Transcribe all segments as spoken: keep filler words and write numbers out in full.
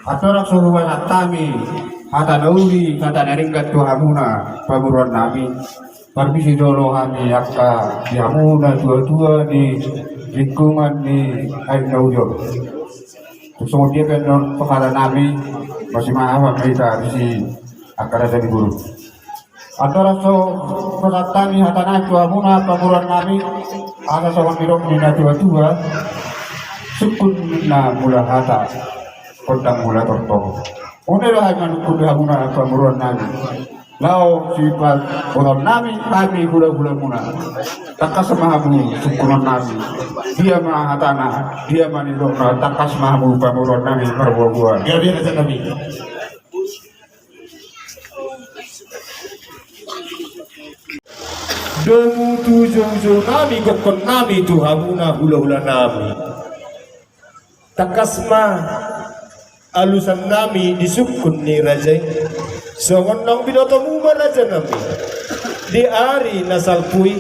Andorang so hupasahat hami hata na uli, hata na denggan tu hamuna pamoruon nami, parbisi do olo hami angka di hamu na tua-tua di lingkungan ni Aek Naujol. Songon dia pe annon pangkalan nami, masimaafan ma hita di si angka raja ni boru. Andorang so hupasahat hami hata nami tu hamuna pamoruon nami, asa songon nidok ni na tua-tua, sungkun na mula hata, gondang mula tortor. Unang do hami manungkun di hamuna pamoruon nami. Laho sipabotohon nami hami hula-hula muna. Tangkas ma hamu sungkunon nami. Dia ma hatana, dia ma nidokna, tangkas ma hamu pamoruon nami marboa-boa. Gabe raja nami. Domu tu joujou nami, gokhon nami tu hamuna hula-hula nami. Tangkas ma alusan nami di sungkun ni raja i. Songon naung binotomu ma raja nami, di ari na salpu i,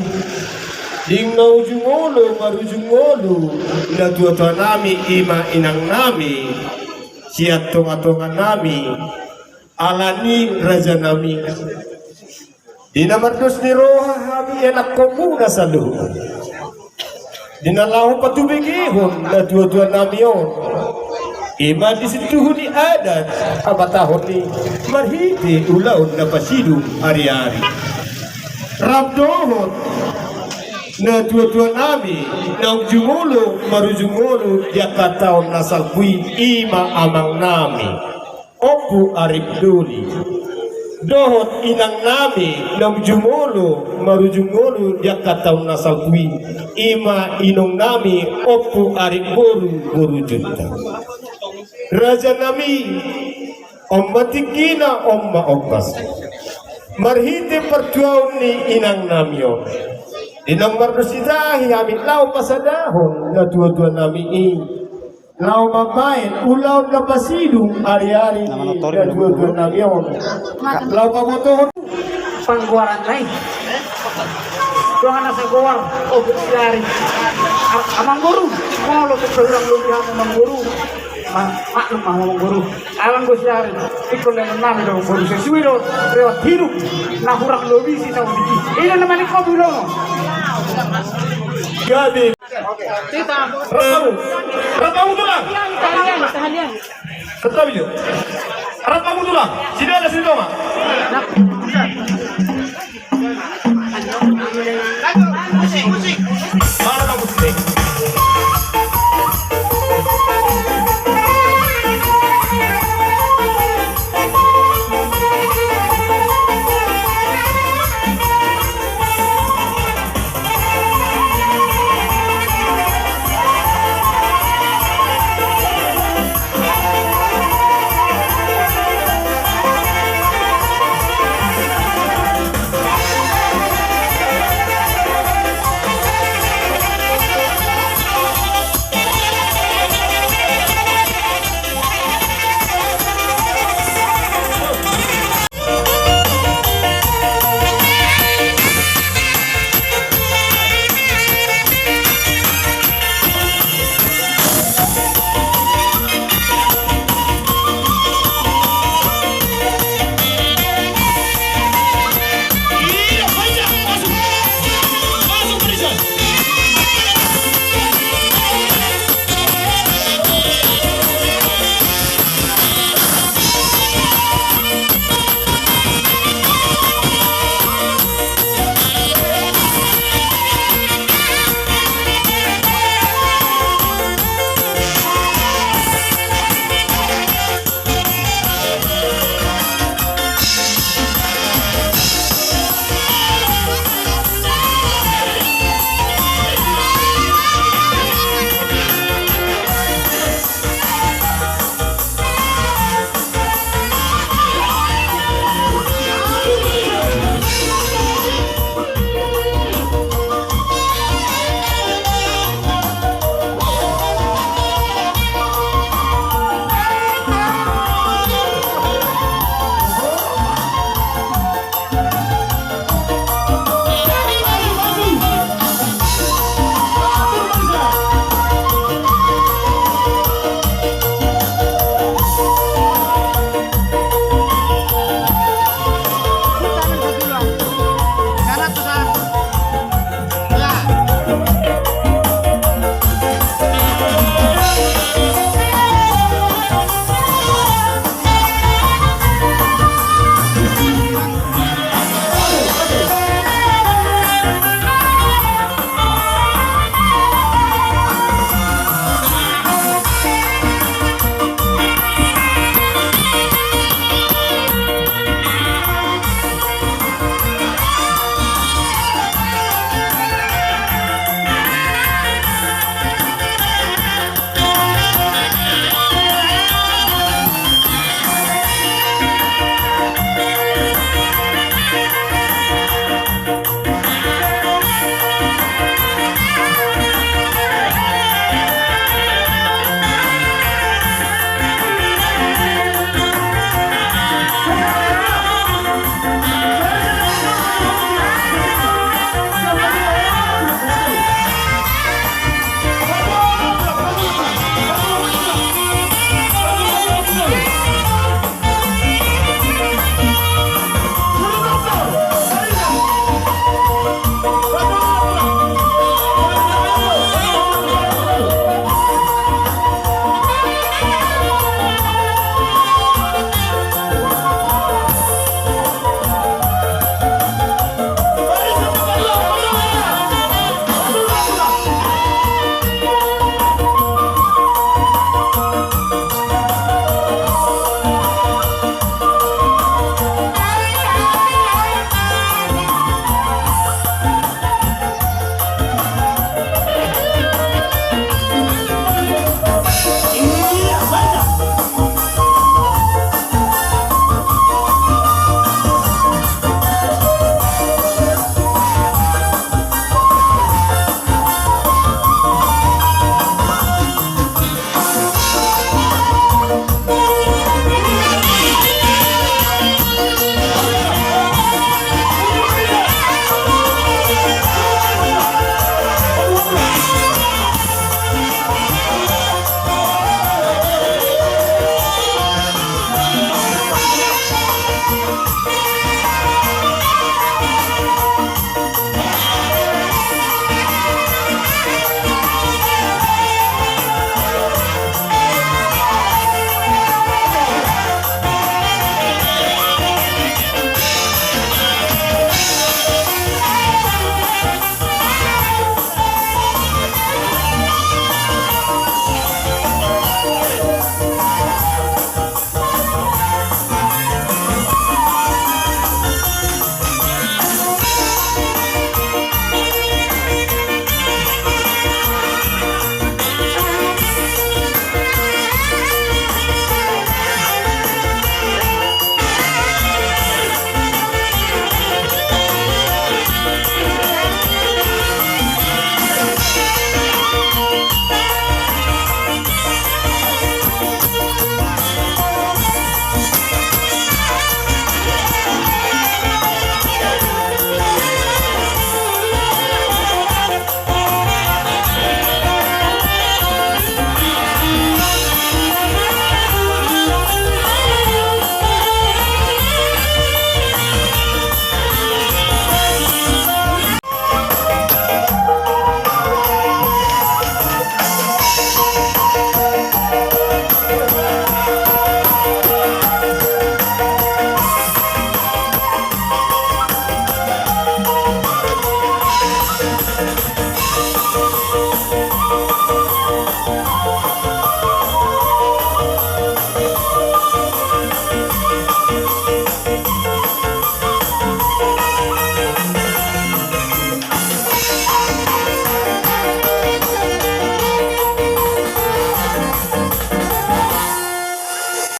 di naung ujung olo marujung olo na tua-tua nami, i ma inang nami sian tonga-tonga nami, alani raja nami, di na mardos ni roha hami ianakhonmuna saluhut, di na laho patubegehon na tua-tua nami on, i ma di sintuhu ni adat habatahon i, marhite ulaon na pasidung ari-ari. Rap dohot na tua-tua nami naung ujung olo marujung olo di angka taon na salpu i, i ma amang nami Ompu Arif Doli, dohot inang nami naung ujung olo marujung olo di angka taon na salpu i, i ma inong nami Ompu Arif Boru, boru Junta. Raja nami, on ma tinggina, on ma ombas. Marhite partuaon ni inang nami on, di naung mardos i tahi hami laho pasadahon na tua-tua nami i, laho mambahen ulaon na pasidung ari-ari ni na tua-tua nami on. Laho pabotohon panggoaran na i. Dongan na sagoar, oh, siari. Amang boru, molo pe hurang lobi hamu amang boru, maklum ma hamu amang boru. Alai anggo siari, ingkon lehonon nami do amang boru, sesuai do rewat hidup na hurang lobi si taon i. Ina na manikopi do. Gabe. Rap hamu. Rap hamu tulang. Rap hamu tulang. Sidada sidonga.